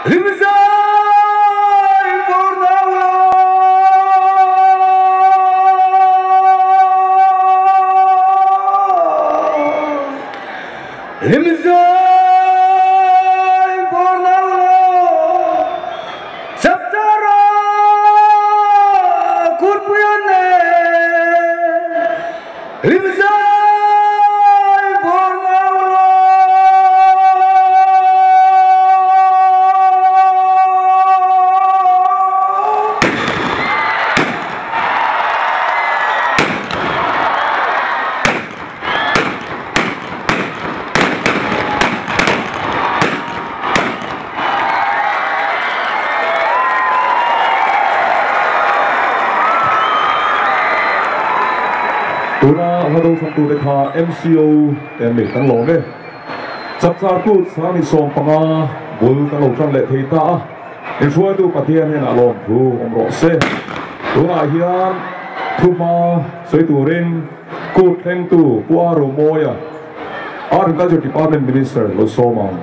Hlimzai vawr nau lo. Hlimzai vawr nau lo. Chapchara kurpui an nei. Hlimzai vawr nau lo. Tuna hla do chhamtute kha MCO te an ni kan lawm e. Chapchar kut Sangni 15 bul kan lo tan leh thei ta a, inhruaitu Pathian hnenah lawmthu awm rawh se. Tunah hian thuhma sawi turin kut thlengtu Pu Aro Mawia, Agriculture Department Minister lo sawm ang.